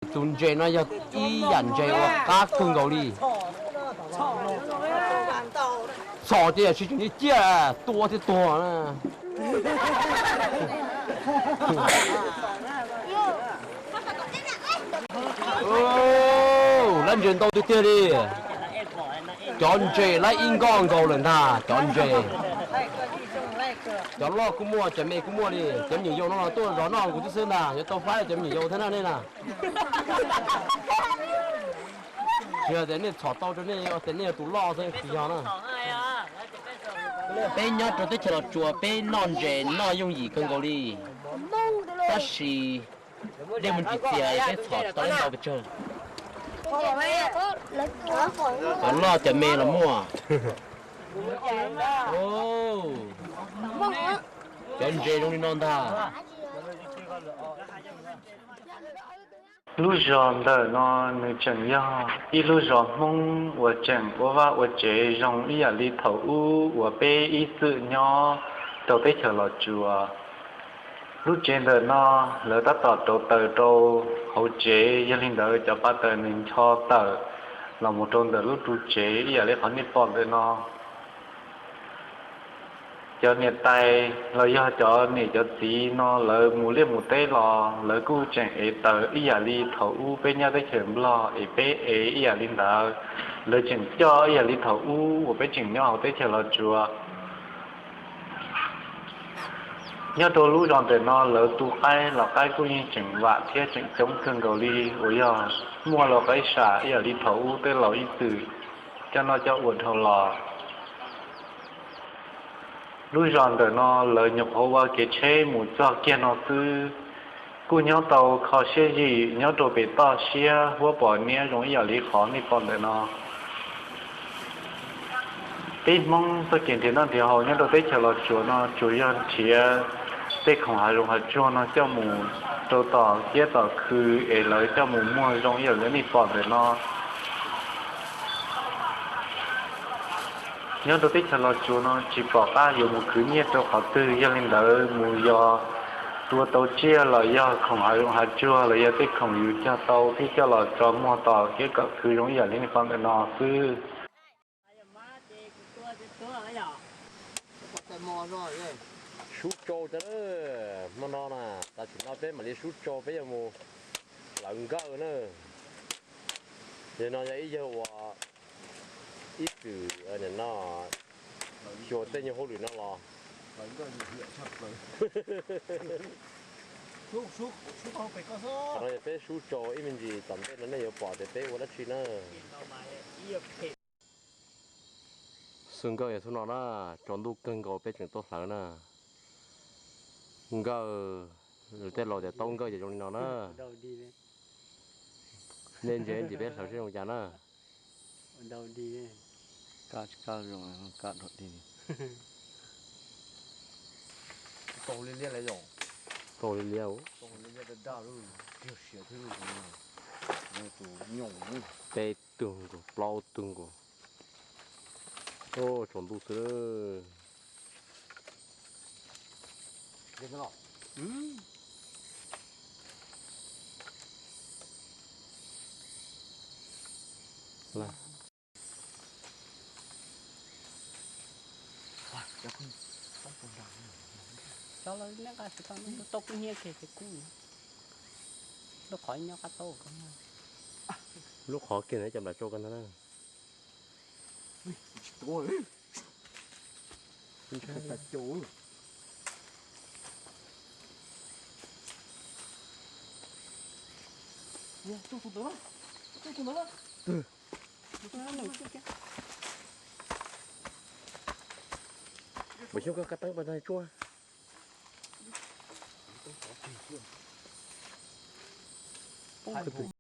Tus ntses no yog ib yam ntses uas qab kawg nkaus li. Txhom ces yam tsis tseem ciaj ciaj, tua thiab tuag na. Lab ntses ntau tiag tiag li. Cov ntses lab ib nkoj nkaus lawm ntag cov ntses. Cov loj kuj muaj, cov me kuj muaj li. Cov me nyuam yaus no los tuaj zov noj nkaus xwb xwb ntag, yuav tau faib cov me nyuam yaus thiab na nej na. Tsis yog tias nej txhom tau rau nej, tias nej yog tus loj xwb tsis yog na. Peb nyob rau teb chaws Los Tsuas peb noj ntses noj yooj yim kawg nkaus li. Tab sis dej mus ntsis txias peb txhom tsis tau ntau pes tsawg. Cov loj cov me los muaj. Cov ntses zoo li no ntag. Lub zos ntawm no nws tseem yog ib lub zos Hmoob uas tseem ua vaj ua tsev zoo ib yam li thaum ub uas peb ib txwm nyob rau teb chaws Los Tsuas. Lub tsev ntawm no lawv tab tom rauv taws rau hauv tsev, yog li ntawd cov pa taws nws ncho tawm los mus rau ntawm lub ru tsev ib yam li qhov nej pom ntawm no. Cov niam tais los yog cov niam cov txiv no lawv mus liaj mus teb los lawv kuj tseem ev taws ib yam li thaum ub peb nyob teb chaws Nplog es peb ev ib yam li ntawd. Lawv tseem coj ib yam li thaum ub uas peb tseem nyob hauv teb chaws Los Tsuas. Nyob rau lub zos ntawm no lawv tu qaib los qaib kuj yeej tseem vam thiab tseem coob kawg nkaus li uas yog muaj los qaib sam ib yam li thaum ub tej laus ib txwm coj noj coj ua dhau los. Lub zos ntawm no lawv nyuam qhuav ua kev tsheb mus txog kiag no xwb, kuj nyob tau kho siab zim nyob rau pem toj siab huab pos niab zoo ib yam li qhov nej pom ntawm no. Peb Hmoob txoj kev nrhiav noj nrhiav haus nyob rau teb chaws Los Tsuas no tsuas yog nrhiav tej khoom hav zoov hav tsuag no coj mus rau tom kiab tom khw es lawv coj mus muag zoo ib yam li nej pom ntawm no. Nyob rau teb chaws Los Tsuas no tsis pom qab yuav mus khwv nyiaj rau qhov twg, yog li ntawd mus yos tua tau tsiaj los yog khoom hav zoov hav tsuag los yog tej khoom yus cog tau thiab coj los tso muag tom kiab tom khw zoo ib yam li nej pom ntawm no xwb. Sub tsau tas, hmo no na, tam sim no peb mam li sub tsau peb yuav mus hlawv nkawj na. Yog no yog ib yawg uas ib txwm no xyuas tej nyuag hauj lwm no los. Qhov no yog peb sub tsau ib me ntsis tom ntej no nej yuav pom tias peb ua dab tsi na. Xwb nkawj yog xub no na, tsaus ntuj kawg nkaus peb tseem tuaj hlawv na. Nkawj, tej laus tias taub nkawj ces zoo li no na. Nej ntsia ntsis peb hlawv seb zoo cas na. Tau li liab, tau li liab, peb tug nkaus, plaub tug nkaus. Tsaus ntuj xwb. Cov lawv neb nqa tsis tau, tau kub hnyiab kiag ces kub. Lub qhov nyob qab tau. Lub qhov kiag ntawd cov nplam tsau koj ntag na. Npawg Xyooj, koj kab teeb pas ntag tsuag.